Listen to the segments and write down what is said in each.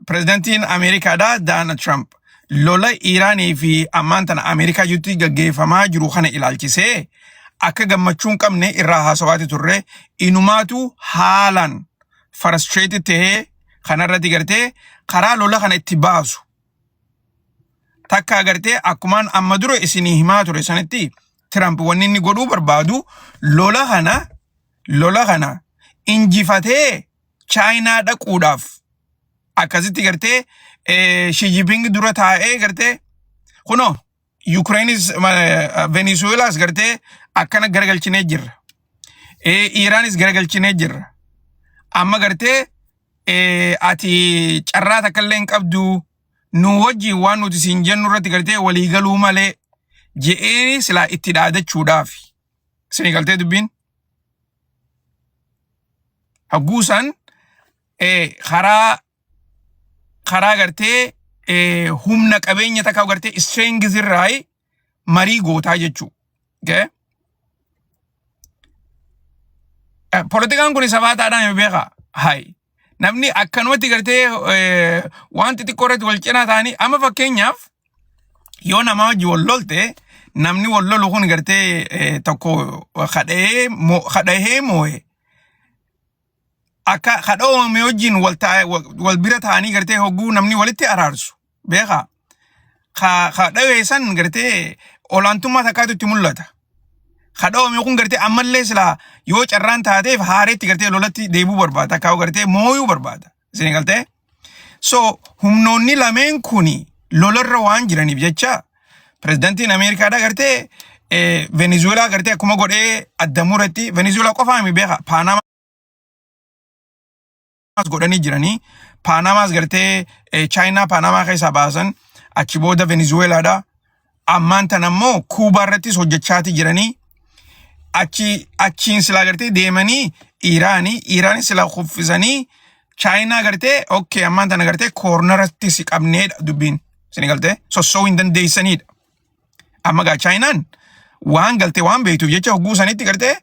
Pirezidantiin Ameerikaadhaa Daanald Tiraamp lola Iiraanii fi ammaan tana Ameerikaa jirutti gaggeeffamaa jiru kana ilaalchisee akka gammachuu hin qabne irraa haasawaati turre inumaatu haalaan frustrated tahee kanarratti gartee karaa lola kana itti baasu takka gartee akkumaan amma dura isinii himaa ture sanitti Tiraamp wanni inni godhuu barbaadu lola kana injifatee Chaayinaa dhaquudhaaf akkasitti gartee Xi Jinping dura taa'ee gartee kunoo Yuukireenis Venezuelaas gartee akkana garagalchinee jirra. Iiraanis garagalchinee jirra. Amma gartee ati carraa takka illee hin qabdu nu wajjin waan nuti siin jennu irratti gartee walii galuu malee je'eeni silaa itti dhaadachuudhaaf. Isinii galtee dubbiin? Hagguu san karaa gartee humna qabeenya takka gartee strength irraa marii gootaa jechuu. Okay? Politikaan kun sabaataadhaan hin beekaa. Hai. Namni akkanumatti gartee waan xixiqqoo irratti wal cinaa ta'anii amma fakkeenyaaf yoo nama wajji wal lolte namni wal lolu kun gartee tokko kadhahee moo'e akka kadhoome wajjin wal taa'e wal bira ta'anii gartee hogguu namni walitti araarsu beekaa ka kadhawee san gartee olaantummaa takkaatu itti mul'ata. Kadhoome kun gartee ammallee silaa yoo carraan taateef haareetti gartee lolatti deebuu barbaada takkaa gartee mooyuu barbaada. Isin galtee? So humnoonni lameen kuni lolarra waan jiraniif jecha pirezidantiin Ameerikaadha gartee Venezuelaa gartee akkuma godhee adda muretti Venezuelaa qofaa mi beeka Paanaamaas godhanii jiranii Paanaamaas gartee Chaayinaa Paanaamaa keessaa baasan achi booda Venezuelaadha. Ammaan tan ammoo Kuubaa irrattis hojjechaati jiranii achi achiin silaa gartee deemanii Iiraanii Iiraanii silaa kuffisanii Chaayinaa gartee okay ammaan tana gartee koornaratti si qabneedha dubbiin isin galtee sossoo'uu hin dandeessanidha. Amma gaa Chaayinaan waan galtee waan beektuuf jecha hogguu sanitti gartee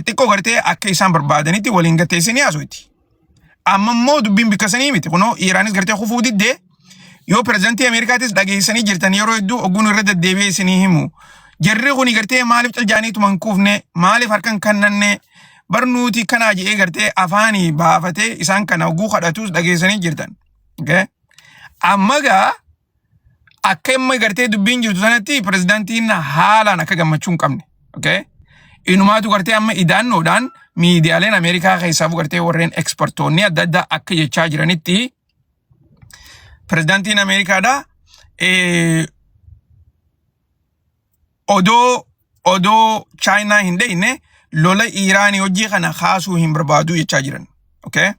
xiqqoo gartee akka isaan barbaadanitti waliin gatteessanii haasofti. Amma immoo dubbiin bikka sanii miti. Kunoo Iiraanis gartee kufuu diddee yoo pirezidantii Ameerikaatis dhageessanii jirtan yeroo hedduu ogguun irra deddeebi'ee isinii himu. Jarri kuni gartee maaliif caljaaniituma hin kuufne maaliif harka hin kannanne barnuuti kanaa je'ee gartee afaanii baafatee isaan kana oguu kadhatus dhageessanii jirtan. Okay? Amma gaa akka amma gartee dubbiin jirtu sanatti pirezidaantiin haalaan akka gammachuu hin qabne. Okay? Inumaatu gartee amma idaannoodhaan miidiyaaleen Ameerikaa keessaa gartee warreen ekspertoonni adda addaa akka jechaa jiranitti pirezidaantiin Ameerikaadha odoo Chaayinaa hin dheyne lola Iiraanii hojii kana kaasuu hin barbaadu jechaa jiran. Okay?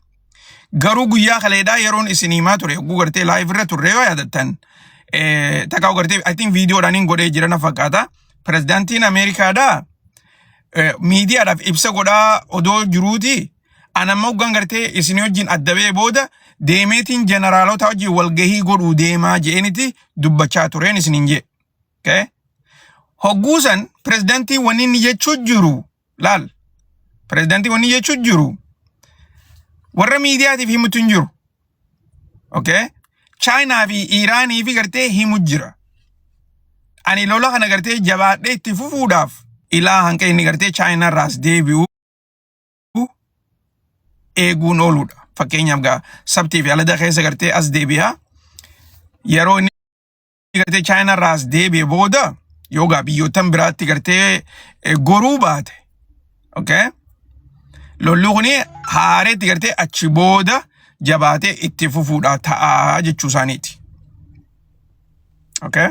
Garuu guyyaa kaleedhaa yeroon isin himaa ture hogguu gartee live irra turre yoo yaadattan takkaa gartee I think viidiyoodhaan hin godhee jira na fakkaata. Pirezidaantiin Ameerikaadhaa miidiyaadhaaf ibsa godhaa odoo jiruuti. An amma hoggaan gartee isin wajjin adda ba'ee booda deemeetiin jeneraalota wajjin walgahii godhuu deemaa je'eeniti dubbachaa tureen isiniin jee. Okay? Hogguu san pirezidaantiin wanni inni jechuu jiru laal pirezidaantiin wanni jechuu jiru warra miidiyaatiif himutu hin jiru. Okay? Chaayinaa fi Iiraanii fi gartee himu jira. Ani lola kana gartee jabaadhee itti fufuudhaaf ilaa hanqa inni gartee Chaayinaa irraas deebi'u eeguun ooludha. Fakkeenyaaf gaa sabtii fi alada keessa gartee as deebi'a. Yeroo inni gartee Chaayinaa irraa as deebi'e booda yoo gaa biyyoottan biraatti gartee goruu baate. Okay? Lolli kuni haareetti gartee achi booda jabaatee itti fufuudha ta'a jechuu isaaniiti. Okay?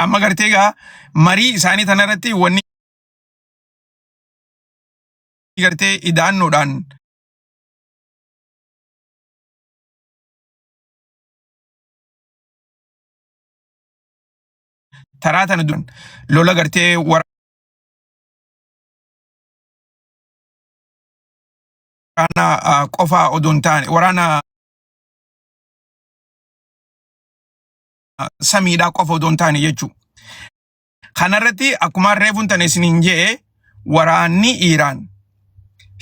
Amma gartee gaa marii isaanii tanarratti wanni gartee idaannoodhaan taraa tana duran lola gartee waraana qofaa odoo hin taane waraana samiidhaa qofa odoo hin taane jechuudha. Kanarratti akkuma reefuun tana isiniin je'e waraanni Iiraan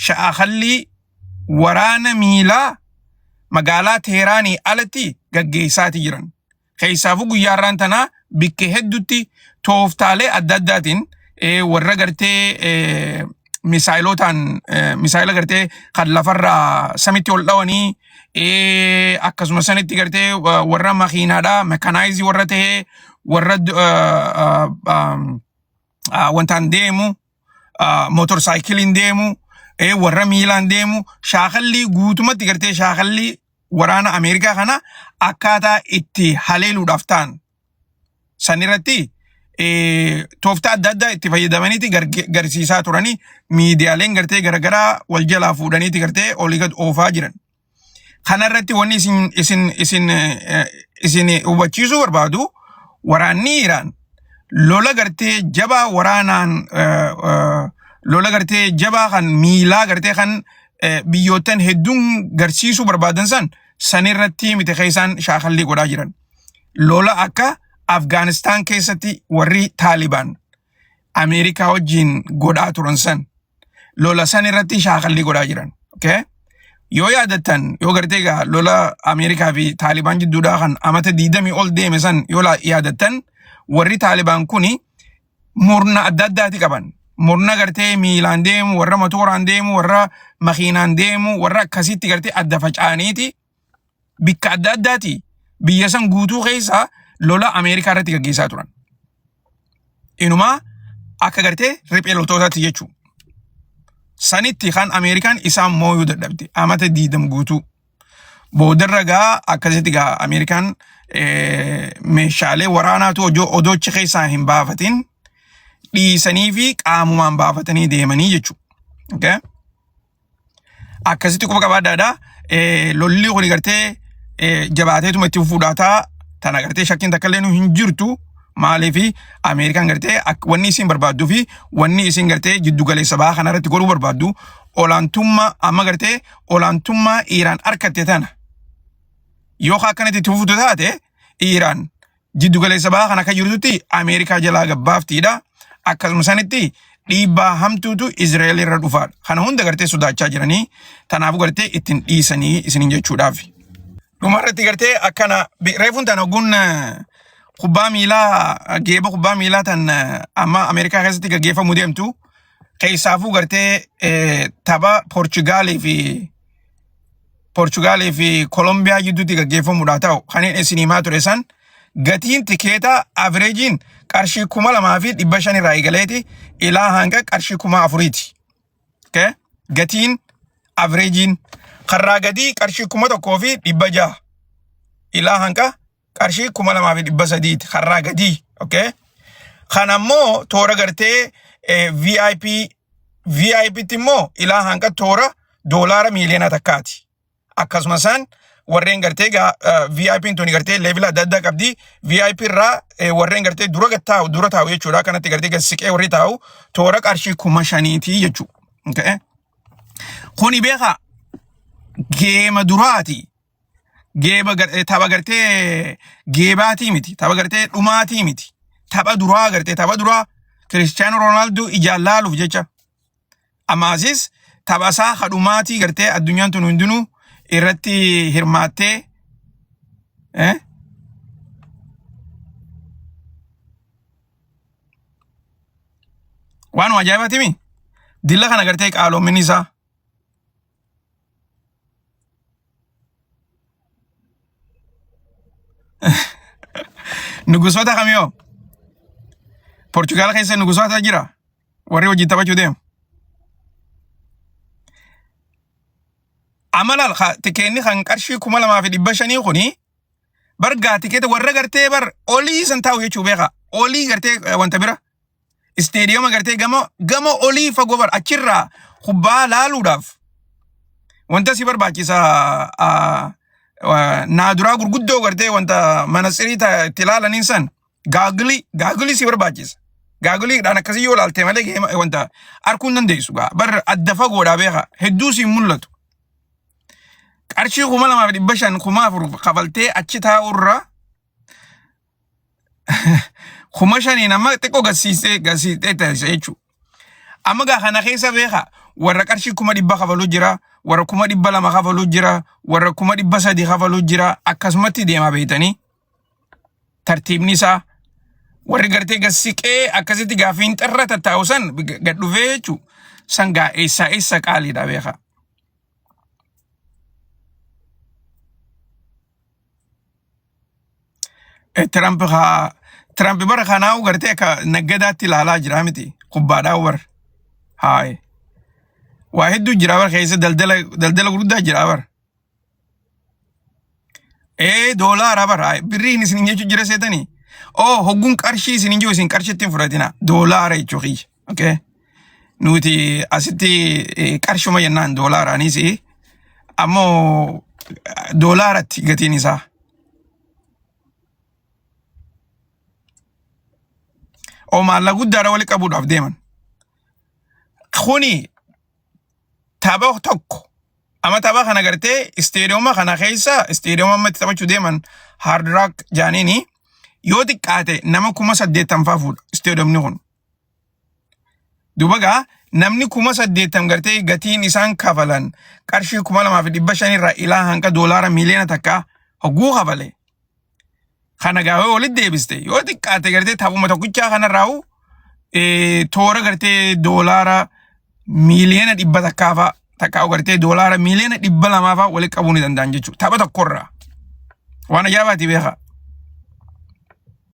sha'akallii waraana miilaa magaalaa Teeraanii alatti gaggeessaati jiran. Keessaafuu guyyaa har'aan tanaa bikke hedduutti tooftaalee adda addaatiin warra gartee misaayilotaan misaayila gartee kan lafarraa samitti ol dhawanii akkasuma sanitti gartee warra makiinaadhaa mekanaayizii warra ta'ee warra wantaan deemu motorsaayikiliin deemu warra miilaan deemu shaakallii guutumatti gartee shaakallii waraana Ameerikaa kana akkaataa itti haleeluudhaaf ta'an san irratti tooftaa adda addaa itti fayyadamaniiti garsiisaa turanii miidiyaaleen gartee garagaraa wal jalaa fuudhaniiti gartee olii gad oofaa jiran. Kana irratti wanni isin isin isin isin hubachiisuu barbaadu waraanni Iraan lola gartee jabaa waraanaan lola gartee jabaa kan miilaa gartee kan biyyoottan hedduun garsiisuu barbaadan san sanirratti miti keessaan shaakallii godhaa jiran. Lola akka Afgaanistaan keessatti warri Taalibaan Ameerikaa wajjin godhaa turan san lola san irratti shaakallii godhaa jiran. Okay? Yoo yaadattan yoo gartee egaa lola Ameerikaa fi Taalibaan jidduudhaa kan amata 20 ol deeme san yoo yaadattan warri Taalibaan kuni murna adda addaati qaban. Murna gartee miilaan deemu, warra motoraan deemu, warra makiinaan deemu, warra akkasitti gartee adda faca'aniiti bikka adda addaati biyya san guutuu keessa lola Ameerikaa irratti gaggeessaa turan. Inumaa akka gartee riphee loltootaatti jechuudha. Sanitti kan Ameerikaan isaan mooyuu dadhabde amata 20 guutuu. Boodarra gaa akkasitti gaa Ameerikaan meeshaalee waraanaatu odoo achi keessaa hin baafatin dhiisanii fi qaamumaan baafatanii deemanii jechuudha. Okay? Akkasitti quba qabaadhaadha. Lolli kun gartee jabaateetuma itti fufuudhaataa tana gartee shakkiin takka illee nu hin jirtu. Maaliif Ameerikaan gartee wanni isin barbaadduu fi wanni isin gartee jiddu galeessa bahaa kanarratti godhuu barbaaddu olaantummaa amma gartee olaantummaa Iiraan arkatte tana yoo akkanatti itti fufutu taate Iiraan jiddu galeessa bahaa kana akka jirtutti Ameerikaa jalaa gabbaaftiidha. Akkasuma sanitti dhiibbaa hamtuutu Izraa'el irra dhufaadha. Kana hunda gartee sodaachaa jiranii tanaafuu gartee ittiin dhiisanii isiniin jechuudhaaf. Dhumarratti gartee akkana reefuun tana ogguun kubbaa miilaa geeba kubbaa miilaa tan amma Ameerikaa keessatti gaggeeffamuu deemtu keessaafuu gartee tapha Poorchugaalii fi Kolombiyaa gidduutti gaggeeffamuudhaa ta'u kan inni isin himaa ture san gatiin tikeetaa average-iin qarshii 2,500 irraa eegaleeti ilaa hanga qarshii 4,000ti. Okay? Gatiin average-iin karraa gadii qarshii 1,600 ilaa hanga qarshii 2,300ti karraa gadii. Okay? Kan ammoo toora gartee VIP VIPtti immoo ilaa hanga toora doolaara miiliyoona 1ti. Akkasuma isaan warreen gartee gaa VIP'n tuni gartee level adda addaa qabdi. VIP irraa warreen gartee dura gad taa'u dura taa'u jechuudha. Kanatti gartee gad siqee warri taa'u toora qarshii 5,000ti jechuudha. Okay? Kuni beekaa geema duraati. Geeba tapha gartee geebaatii miti. Tapha gartee dhumaatii miti. Tapha duraa gartee tapha duraa Kiristiyaanoo Roonaaldoo ijaan laaluuf jecha. Amaasis tapha isaa kadhumaatii gartee addunyaan tun hundinuu irratti hirmaattee waanuma ajaa'ibaati mi? Dilla kana gartee qaaloominni isaa. Nugusoota kamiyoo? Portugaal keessa nugusoota jira. Warri wajjin taphachuu deemu. Amma laal tikeenni kan qarshii 2,500 kuni bar gaa tikeeta warra gartee bar olii san taa'u jechuu beeka. Olii gartee wanta bira. Isteediyama gartee gama gama olii fagoo bar achirraa kubbaa laaluudhaaf wanta si barbaachisa naaduraa gurguddoo gartee wanta manatsirii itti ilaalaniin san gaagilii gaagilii si barbaachisa. Gaagiliidhaan akkasii yoo ilaalte malee geema wanta arguu hin dandeessu gaa bar adda fagoodhaa beeka hedduu siin mul'atu. Qarshii 2,500 4,000 kafaltee achi taa'urra 5,000 amma xiqqoo gasiistee gasiistee taasisa jechuudha. Amma gaa kana keessa beeka warra qarshii 100,000 kafaluu jira, warra 200,000 kafaluu jira, warra 300,000 kafaluu jira akkasumatti deemaa beeytanii. Tartiibni isaa warri gartee gad siqee akkasitti gaa fiinxarra tattaa'u san gad dhufee jechuudha. San gaa eessaa eessa qaaliidha beeka. Trump haa Trump bara kanaa gartee akka naggadaatti ilaalaa jira miti kubbaadhaa bar haaye waa hedduu jira bar keessa daldala daldala gurguddaa jira bar ee doolaara bar haaye birriin isin jechuu jira seetanii oo hogguun qarshii isin jiru isin qarshitti hin fudhatina doolaara jechuu kiyya okay nuti asitti qarshuma jennaan doolaaraanis ammoo doolaaratti gatiin isaa. Oo maallaqa guddaadha wali qabuudhaaf deeman. Kuni tapha tokko amma tapha kana gartee isteediyooma kana keessa isteediyooma amma itti taphachuu deeman Hard Rock jaaniini yoo xiqqaate nama 80,000 faa fuudha isteediyoomni kun. Duuba gaa namni 80,000 gartee gatiin isaan kafalan qarshii 2,500 irraa ilaa hanga doolaara miiliyoona 1 hogguu kafale. Kana gaa yoo walitti deebiste yoo xiqqaate gartee taphuma tokkichaa kanarraa'u toora gartee doolaara miiliyoona 100 fa'a takkaa gartee doolaara miiliyoona 200 fa'a walitti qabuu ni danda'an jechuudha. Tapha tokkorraa. Waan ajaa'ibaati beekaa.